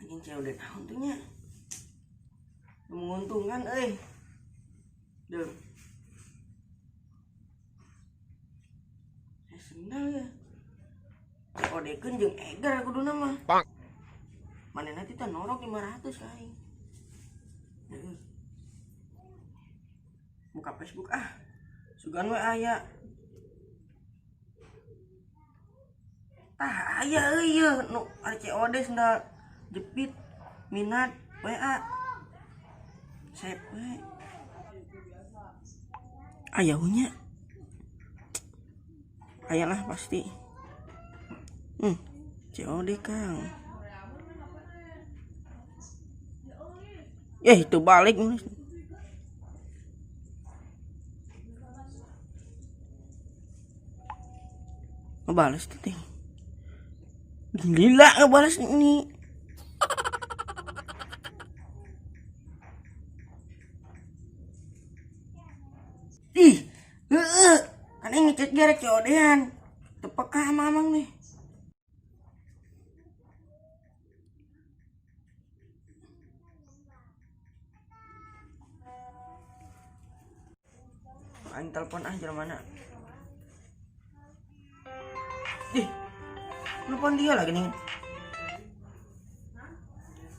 Anjing COD naon tuh nya? Menguntungkan euy. Duh. Eh sendal ya. COD-keun jeung Eger kuduna mah. Manehna teh norok 500 ka aing. Heeh. Buka Facebook ah. Sugan we aya. Tah aya euy yeuh nu ari COD sendal jepit minat WA. Sep we. Aya nya. Aya lah pasti. COD Kang. Itu balik. Ngebales tuh ting. Gila ngebales ini. Ih, heeh. Kan ini ngechat gara COD-an. Teu peka sama amang nih. Aing telepon ah jelema mana. Ih, telepon dia lagi nih.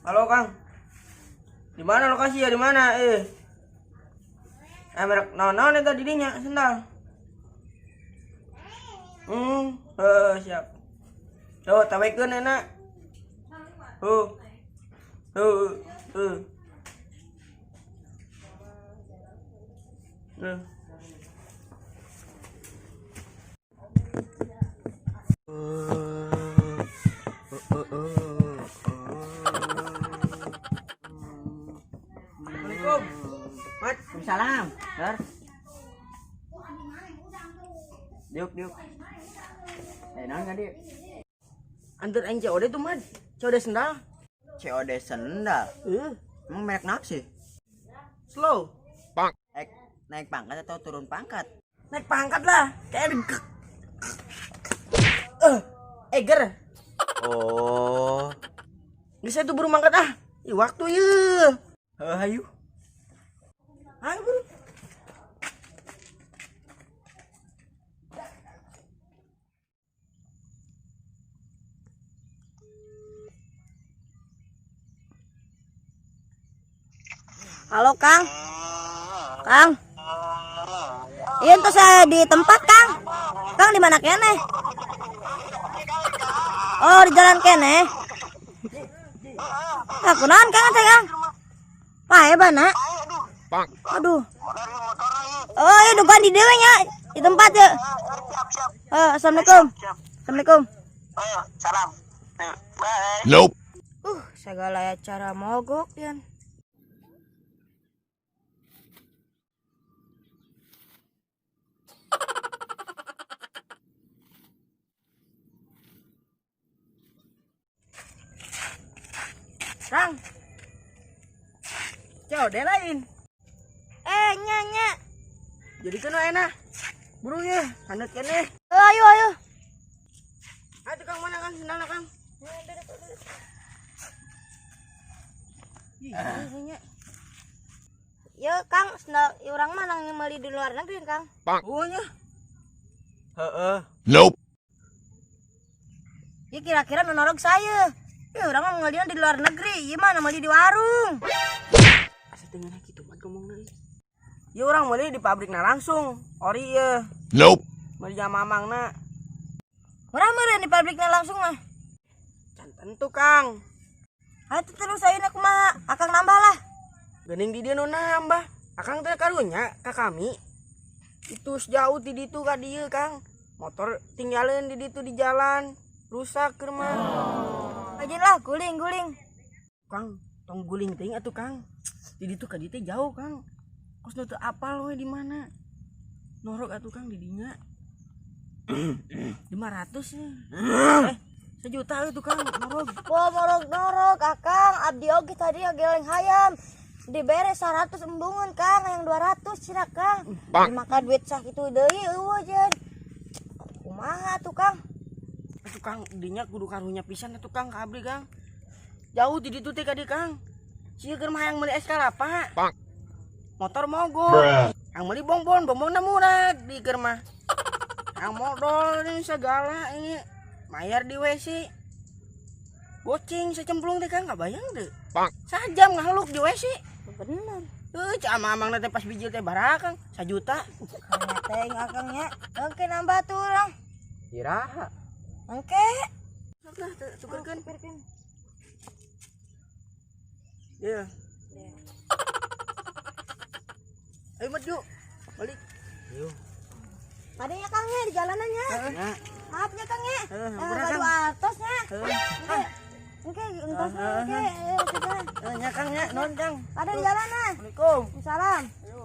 Halo Kang. Di mana lokasi ya? Di mana? Merek naon-naon eta di dinya sendal. Siap. Tuh, tawekeun enak. Tuh. Tuh, tuh. Tuh. Assalamualaikum. Mat, salam. Dar. Diuk, diuk. Naon ka dieu? Antur aing COD tuh, Mat. COD sendal. COD sendal? Heeh. Emang merek naon sih? Slow. Bang. Naik pangkat atau turun pangkat? Naik pangkat lah. Kayak Eger. Oh. Bisa tuh buru mangkat ah. Ih, waktu ye. Heuh, hayu. Ayo buru. Halo Kang. Kang. Iya tuh saya di tempat Kang. Kang di mana kene? Oh di jalan kene. Ah, kunaon Kang teh Kang? Wah, hebat nak. Aduh. Oh, iya dugaan di dewe nya di tempat ya. Oh, assalamualaikum. Assalamualaikum. Oh, salam. Bye. Nope. Segala cara mogok yan. Kang. COD lain. Nya, nya. Jadi kan enak. Buru ya, handut kene. Ayo, ayo. Ayo Kang, mana Kang sendalna Kang? Ih, nya. Ya Kang, sendal urang mah nang meuli di luar negeri Kang. Bang. Oh nya. Heeh. Nope. Ya kira-kira nu norog saya. Ya urang mah meulina di luar negeri, ieu mah meuli di warung. Asa teu ngeunah kitu mah ngomongna euy. Ya urang meuli di pabrikna langsung, ori ye. Nope. Meuli jam mamangna. Urang meuli di pabrikna langsung mah. Can tentu Kang. Atuh terus ayeuna kumaha? Akang nambah lah. Geuning di dieu nu nambah. Akang teh karunya ka kami. Itu sejauh di ditu ka dieu Kang. Motor tinggalin di ditu di jalan, rusak keur mah. Aja lah, guling, guling. Kang, tong guling teuing atuh Kang. Di ditu ka dieu teh jauh Kang. Kos nu teu apal we di mana. Norok atuh Kang di dinya. 500 ya. Sejuta itu Kang, norok. Wah, morok norok Akang, abdi oge tadi geleng hayam. Dibere 100 embungan Kang, yang 200 cenah Kang. Bang. Maka duit sakitu deui eueuh jeung. Kumaha tuh Kang? Atuh Kang, dinya kudu karunya pisan atuh Kang ka abdi Kang. Jauh di ditu teh ka dieu, Kang. Sia keur mah hayang meuli es kalapa. Motor mogok. Hayang meuli bonbon, bonbonna murah di keur mah. Hayang modol ini segala ini. Mayar di WC. Goceng secemplung teh Kang, nggak bayang deh. Sajam ngahluk di WC. Bener. Cak amang-amang teh pas bijil teh barak Kang, 1 juta. Teh akang nya. Oke nambah tuh urang. Iraha. Oke. Sok lah, tukerkeun. Iya. Ayo mat yuk. Balik. Yuk. Padanya Kang nya di jalanannya. Ya. Maaf ya Kang ya. Heeh, hampura, Kadu Kang. atasnya. Heeh. Oke, entasnya oke. Sudah. Nya Kang nya, nuhun Kang. Pada di jalanan. Assalamualaikum. Salam. Ayo.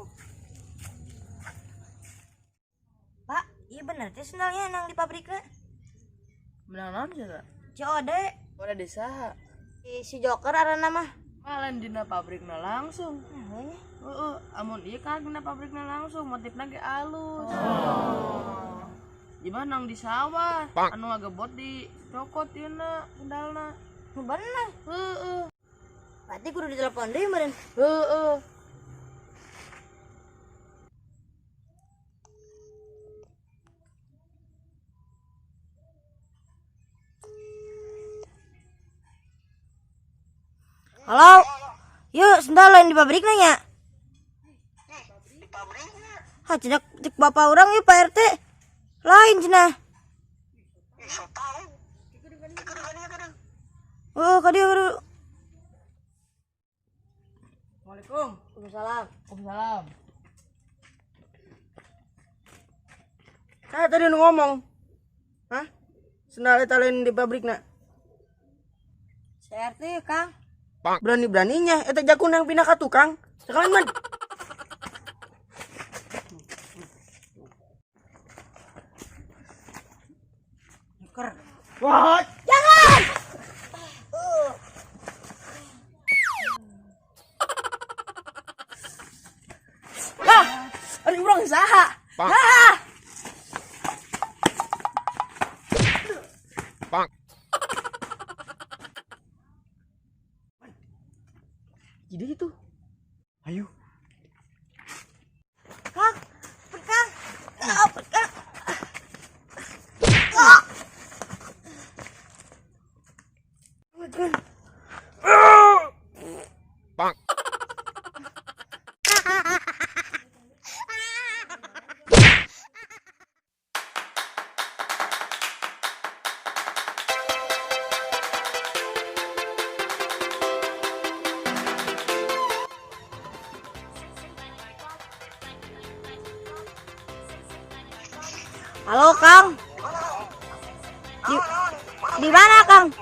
Pak, iya bener teh sendalnya nang di pabriknya. Menang naon sih tak? COD. Pada desa. Si Joker arana mah. Malah dina pabrikna langsung. Nah, nya. Heeh, amun ieu kan dina pabrikna langsung, motifna ge alus. Gimana nang di sawah, anu ngagebot di cokot ieu na sendalna. Bener. Heeh. Berarti kudu ditelepon deui meureun. Heeh. Halo. Yuk, sendal lain di pabriknya nya. Ha, cedak cek bapak orang yuk Pak RT. Lain cenah. Oh, kadi kudu. Assalamualaikum. Waalaikumsalam. Waalaikumsalam. Saya tadi nu ngomong. Hah? Sendal eta lain di pabrikna. Si RT Kang. Berani-beraninya eta jakun yang pindah ka tukang. Sekalian man. Wah, Jangan. Hah, ari urang saha? Hah? Jadi itu. Ayo. Kang, Kang. Ah, Kang. Halo, Kang. Di mana, Kang?